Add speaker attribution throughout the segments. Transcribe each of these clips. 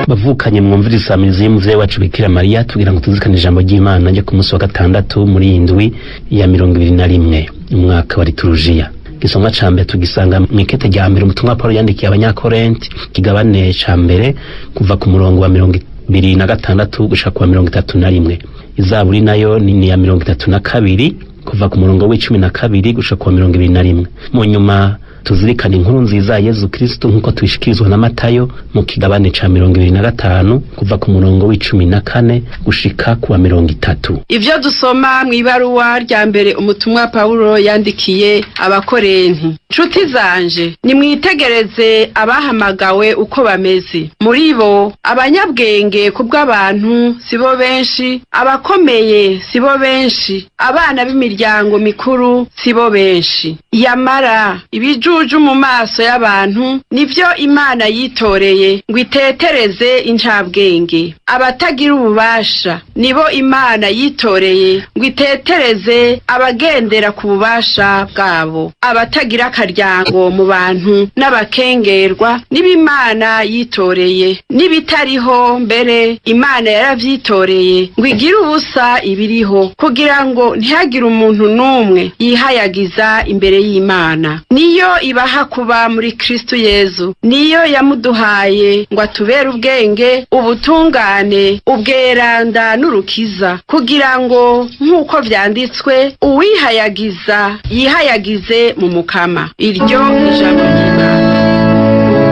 Speaker 1: Bavukanye, mwumvire isamirizi y'umuvyeyi wacu Bikira Mariya, tugira ngo tuzirikane ijambo ry'Imana ryo ku munsi wa gatandatu muri iyi ndwi ya 21 umwaka wa liturujiya. Igisomwa ca mbere tugisanga mw'ikete rya mbere umutumwa Paul yandikiye Abanyakorenti, kigabane ca mbere, kuva ku murongo wa 26 gushika ku wa 31. Izaburi nayo ni ya 32, kuva ku murongo w'12 gushika ku wa 21. Mu nyuma tuzirikana inkuru nziza ya Yezu Kristo nk'uko tuyishikirizwa na Matayo mu kigabane ca 25, kuva ku murongo w'14 gushika ku wa 30.
Speaker 2: Ivyo dusoma mw'ibaruwa rya mbere umutumwa Pawulo yandikiye Abakorenti. Nshuti zanje, nimwitegereze abahamagawe uko bameze. Muri bo abanyabwenge kubw'abantu sibo benshi, abakomeye sibo benshi, abana b'imiryango mikuru sibo benshi. Yamara ibijuju mu maso y'abantu nivyo Imana yitoreye ngo itetereze incabwenge. Abatagira ububasha nibo Imana yitoreye ngo itetereze abagendera ku bubasha bwabo. Abatagira akaryango mu bantu n'abakengerwa nibo Imana yitoreye. N'ibitariho mbere Imana yaravyitoreye ngo igire ubusa ibiriho, kugira ngo ntihagire umuntu n'umwe yihayagiza imbere y'Imana. Niyo ibaha kuba muri Kristo Yezu, niyo yamuduhaye ngo atubere ubwenge, ubutungane, ubweranda n'urukiza, kugira ngo nk'uko vyanditswe, uwihayagiza yihayagize mu Mukama. Iryo ni ijambo ry'Imana.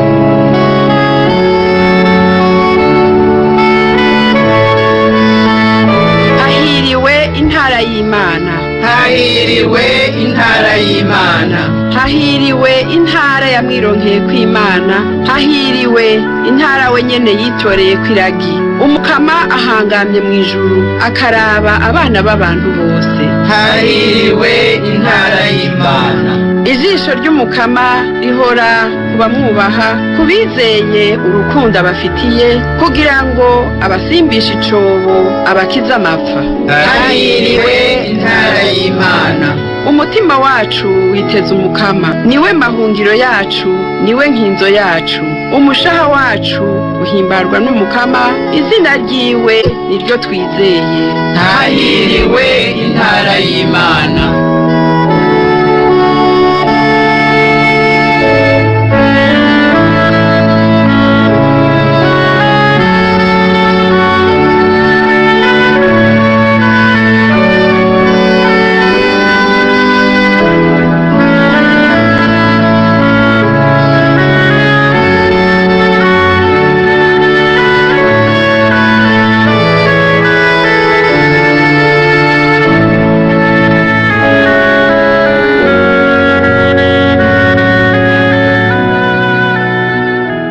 Speaker 2: Hahiriwe intara y'Imana.
Speaker 3: Hahiriwe intara y'Imana.
Speaker 2: Hahiriwe intara yamwironkeye kw'Imana. Hahiriwe intara we nyene yitoreye kw'iragi. Umukama ahangamye mw'ijuru, akaraba abana b'abantu bose.
Speaker 3: Hahiriwe intara y'Imana.
Speaker 2: Ijisho ry'Umukama rihora ku bamwubaha, ku bizeye urukundo abafitiye, kugira ngo abasimbishe icobo, abakize amapfa.
Speaker 3: Hahiriwe intara y'Imana.
Speaker 2: Umutima wacu witeze Umukama, niwe mahungiro yacu, niwe nkinzo yacu. Umushaha wacu uhimbarwa n'Umukama, izina ryiwe niryo twizeye.
Speaker 3: Hahiriwe intara y'Imana.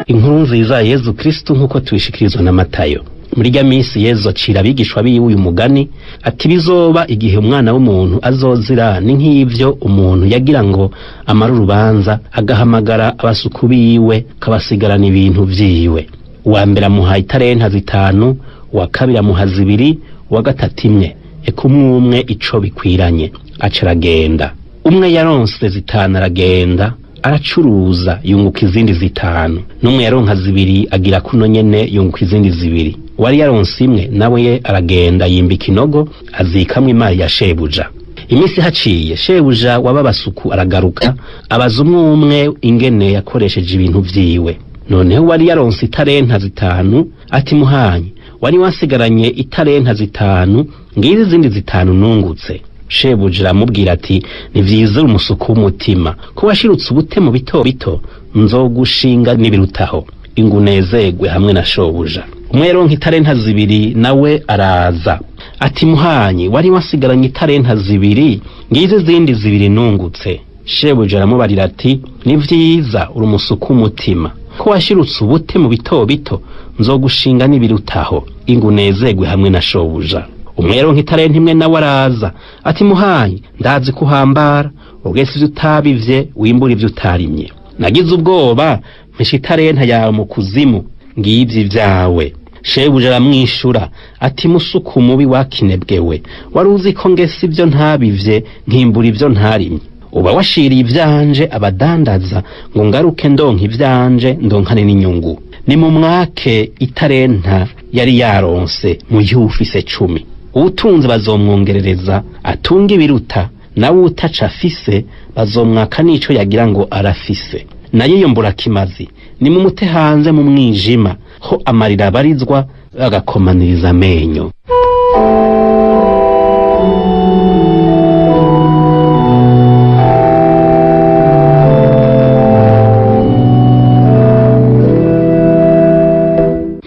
Speaker 1: Inkuru nziza ya Yezu Kristo nk'uko tubishikirizwa na Matayo. Muri rya minsi Yezu acira abigishwa biwe uyu mugani ati: bizoba igihe umwana w'umuntu azozira ni nk'ivyo umuntu yagira ngo amare urubanza, agahamagara abasuku biwe, akabasigarana ibintu vyiwe. Uwa mbere amuha itarenta 5, uwa kabiri amuha 2, uwa gatatu 1, eka umwe umwe ico bikwiranye. Aca aragenda. Umwe yaronse 5 aragenda aracuruza yunguka izindi 5, n'umwe yaronka 2 agira kuno nyene yunguka izindi 2. Uwari yaronse 1 nawe ye aragenda yimba ikinogo azikamwo imari ya shebuja. Iminsi haciye shebuja w'ababasuku aragaruka, abaza umwe umwe ingene yakoresheje ibintu vyiwe. Noneho uwari yaronse itarenta 5 ati: muhanyi, wari wasigaranye itarenta 5, ngizi izindi 5 nungutse. Shebuja aramubwira ati: ni vyiza umusuku w'umutima, ko washirutse ubute mu bito bito, nzogushinga n'ibirutaho, ingunezerwe hamwe na shobuja. Umwe yaronka itarenta 2 nawe araza ati: muhanyi, wari wasigaranye itarenta 2, ngizi izindi 2 nungutse. Shebuja aramubarira ati: ni vyiza uri umusuku w'umutima, ko washirutse ubute mu bito bito, nzogushinga n'ibirutaho, ingunezerwe hamwe na shobuja. Umwe yaronka itarenta 1 nawe araza ati: muhanyi, ndazi ko uhambara, ugese ivyo utabivye, wimbura ivyo utarimye. Nagize ubwoba mpisha itarenta yawe mu kuzimu, ngivyo ivyawe. Shebuja aramwishura ati: musuku mubi wakinebwewe, wari uzi ko ngese ivyo ntabivye, nkimbura ivyo ntarimye. Uba washiriye ivyanje abadandaza ngo ngaruke ndonka ivyanje, ndonkane n'inyungu. Ni mu mwake itarenta yari yaronse mu gihe ufise 10. Uwutunze bazomwongerereza atunge ibiruta, nawe utaca afise bazomwaka n'ico yagira ngo arafise. Nayo iyo mburakimazi nimumute hanze mu mwijima, ho amarira abarizwa bagakomaniriza amenyo.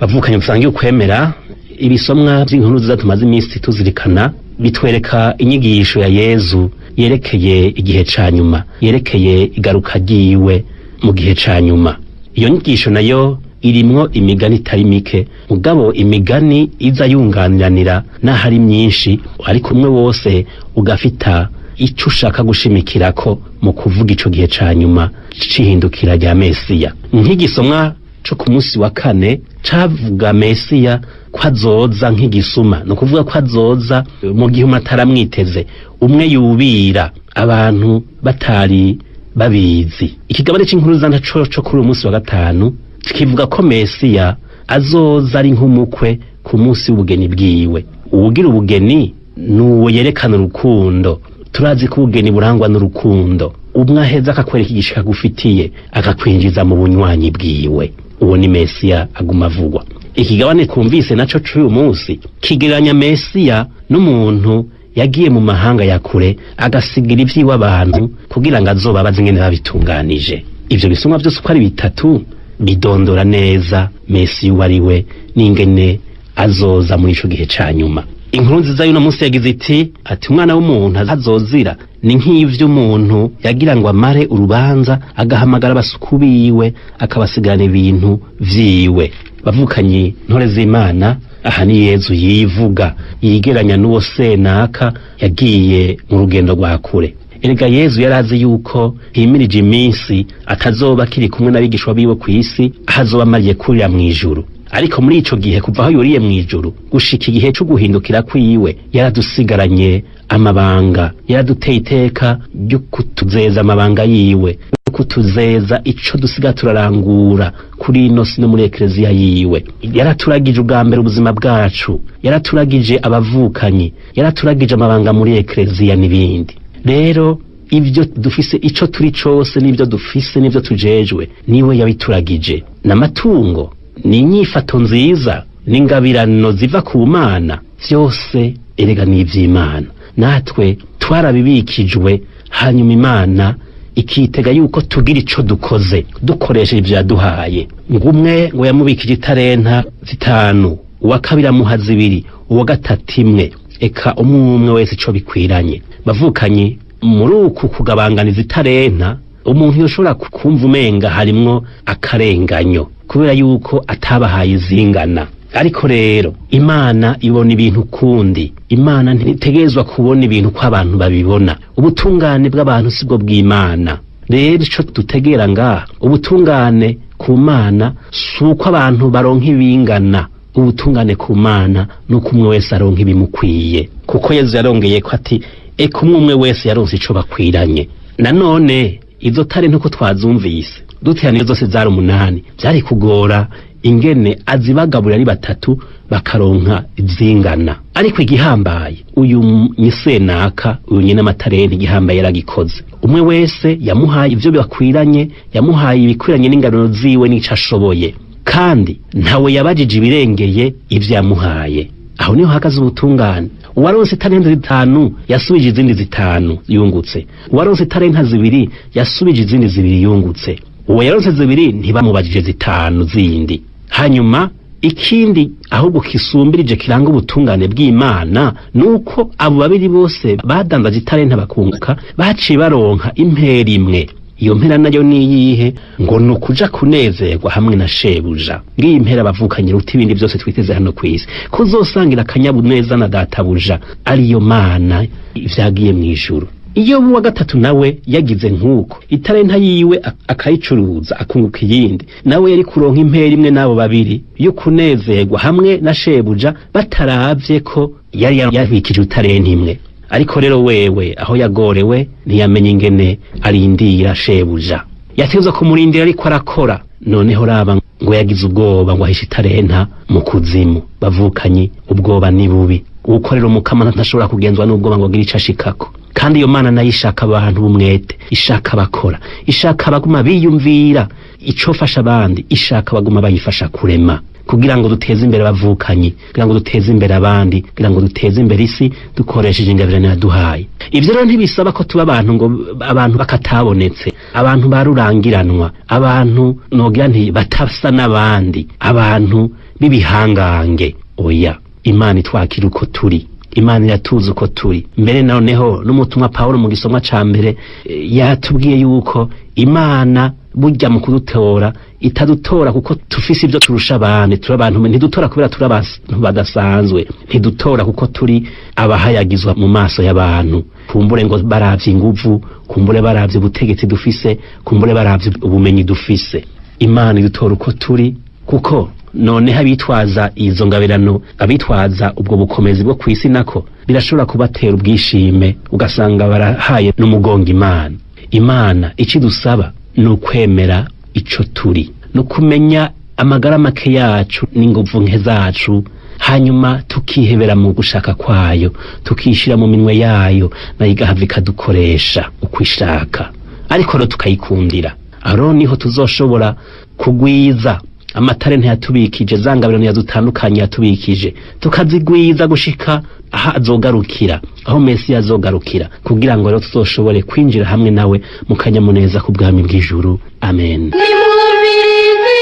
Speaker 1: Bavukanye dusangiye ukwemera, ibisomwa by'inkuru nziza tumaze iminsi tuzirikana bitwereka inyigisho ya Yezu yerekeye igihe ca nyuma, yerekeye igaruka ryiwe mu gihe ca nyuma. Iyo nyigisho nayo irimwo imigani itari mike, mugabo imigani iza yunganiranira n'ahari myinshi, ariko umwe wose ugafita ico ushaka gushimikirako mu kuvuga ico gihe ca nyuma c'ihindukira rya Mesiya. Nk'igisomwa co ku munsi wa kane cavuga Mesiya ko azoza nk'igisuma, ni ukuvuga ko azoza mu gihe umwe ataramwiteze, umwe yubira abantu batari babizi. Ikigabane c'inkuru nziza naco co kuri uyu munsi wa gatanu kivuga ko Mesiya azoza ari nk'umukwe ku munsi w'ubugeni bwiwe. Uwugira ubugeni nuwo yerekana urukundo. Turazi ko ubugeni burangwa n'urukundo. Umwe aheza akakwereka igishika agufitiye, akakwinjiza mu bunywanyi bwiwe. Uwo ni Mesiya aguma avugwa. Ikigabane twumvise naco c'uyu munsi kigereranya Mesiya n'umuntu yagiye mu mahanga ya kure agasigira ivyiwe abantu kugira ngo azobabaze ingene babitunganije. Ivyo bisomwa vyose uko ari bitatu bidondora neza Mesiya uwo ari we n'ingene azoza muri ico gihe ca nyuma. Inkuru nziza y'uno munsi yagize iti, ati umwana w'umuntu azozira ni nk'ivyo umuntu yagira ngo amare urubanza, agahamagara abasuku biwe akabasigarana ibintu vyiwe. Bavukanyi ntore z'Imana, aha ni Yezu yivuga yigeranya n'uwo senaka yagiye mu rugendo rwa kure. Erega Yezu yarazi yuko himirije iminsi atazoba akiri kumwe n'abigishwa biwe kw'isi, aho azoba amariye kurira mw'ijuru. Ariko muri ico gihe kuva aho yuriye mw'ijuru gushika igihe co guhindukira kwiwe, yaradusigaranye amabanga, yaraduteye iteka ryo kutuzeza amabanga yiwe, yo kutuzeza ico dusiga turarangura kuri ino si no muri ekleziya yiwe. Yaraturagije ubwa mbere ubuzima bwacu, yaraturagije abavukanyi, yaraturagije amabanga muri ekleziya n'ibindi. Rero ivyo dufise, ico turi cose, n'ivyo dufise, n'ivyo tujejwe, niwe yabituragije. N'amatungo, ni inyifato nziza, n'ingabirano ziva ku Mana, vyose erega ni ivy'Imana. Natwe twarabibikijwe, hanyuma Imana ikitega yuko tugira ico dukoze dukoresheje ivyo yaduhaye. Ngo umwe ngo yamubikije itarenta 5, uwa kabiri amuha 2, uwa gatatu 1, eka umwe umwe wese ico bikwiranye. Bavukanyi, muri uku kugabanganiza itarenta umuntu yoshobora kumva umenga harimwo akarenganyo kubera yuko atabahaye izingana. Ariko rero Imana ibona ibintu kundi. Imana ntitegerezwa kubona ibintu ko abantu babibona. Ubutungane bw'abantu sibwo bw'Imana. Rero ico dutegera ngaha, ubutungane ku Mana si uko abantu baronka ibingana. Ubutungane ku Mana ni uko umwe wese aronka ibimukwiye, kuko Yezu yarongeye ko ati eka umwe umwe wese yaronse ico bakwiranye. Nanone izo tarenta uko twazumvise duteranije zose zari 8, vyari kugora ingene azibagaburira ari batatu bakaronka izingana. Ariko igihambaye, uyu nyisenaka, uyu nyene amatarenti, igihambaye yaragikoze. Umwe wese yamuhaye ivyo bakwiranye, yamuhaye ibikwiranye n'ingano ziwe n'ico ashoboye, kandi ntawe yabajije ibirengeye ivyo yamuhaye. Aho niho hahagaze ubutungane. Uwaronse itarenta 5 yasubije izindi 5 yungutse, uwaronse itarenta 2 yasubije izindi 2 yungutse, uwo yaronse 2 ntibamubajije 5 zindi. Hanyuma ikindi ahubwo kisumbirije kiranga ubutungane bw'Imana nuko abo babiri bose badandaje itarenta bakunguka, baciye baronka impera imwe. Iyo mpera nayo niyihe? Ngo ni ukuja kunezerwa hamwe na shebuja. Ngiyi impera bavukanye iruta ibindi byose twiteze hano kw'isi, kuzosangira akanyabuneza na databuja ariyo Mana ivyagiye mw'ijuru. Iyo uwa gatatu nawe yagize nk'uko, itarenta yiwe akayicuruza akunguka iyindi, nawe yari kuronka impera imwe n'abo babiri yo kunezerwa hamwe na shebuja, bataravye ko yari yabikije itarenta imwe. Ariko rero wewe aho yagorewe ntiyamenye ingene arindira shebuja. Yategerezwa kumurindira ariko arakora. Noneho raba ngo yagize ubwoba, ngo ahishe itarenta mu kuzimu. Bavukanye, ubwoba ni bubi. Uwukorera Umukama ntashobora kugenzwa n'ubwoba ngo agire ico ashikako. Kandi iyo Mana nayo ishaka abantu b'umwete, ishaka abakora, ishaka abaguma biyumvira icofasha abandi, ishaka abaguma bayifasha kurema, kugira ngo duteze imbere abavukanyi, kugira ngo duteze imbere abandi, kugira ngo duteze imbere isi dukoresheje ingabirano yaduhaye. Ivyo rero ntibisaba ko tuba abantu ngo abantu bakatabonetse, abantu barurangiranwa, abantu nogira nti batasa n'abandi, abantu b'ibihangange. Oya, Imana itwakira uko turi, Imana iratuzi uko turi. Mbere noneho n'umutumwa Pawulo mu gisomwa ca mbere yatubwiye yuko Imana burya mu kudutora itadutora kuko tufise ibyo turusha abandi. Turi abantu, ntidutora kubera turi abantu badasanzwe, ntidutora kuko turi abahayagizwa mu maso y'abantu, kumbure ngo baravye inguvu, kumbure baravye ubutegetsi dufise, kumbure baravye ubumenyi dufise. Imana idutora uko turi, kuko noneho abitwaza izo ngabirano, abitwaza ubwo bukomezi bwo kw'isi, nako birashobora kubatera ubwishime, ugasanga barahaye n'umugongo Imana. Imana icyo idusaba ni ukwemera ico turi, no kumenya amagara make yacu n'inguvu nke zacu, hanyuma tukihebera mu gushaka kwayo, tukishira mu minwe yayo, nayo igahava ikadukoresha uko ishaka, ariko rero tukayikundira. Aho niho tuzoshobora kugwiza amatarenta yatubikije, za ngabirano yazutandukanye yatubikije, tukazigwiza gushika aho azogarukira, aho Mesiya azogarukira, kugira ngo rero tuzoshobore kwinjira hamwe nawe mu kanyamuneza k'ubwami bw'ijuru. Amen.
Speaker 4: Nimwumvirize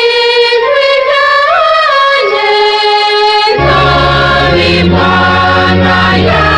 Speaker 4: ijwi ryanjye,
Speaker 3: Imana.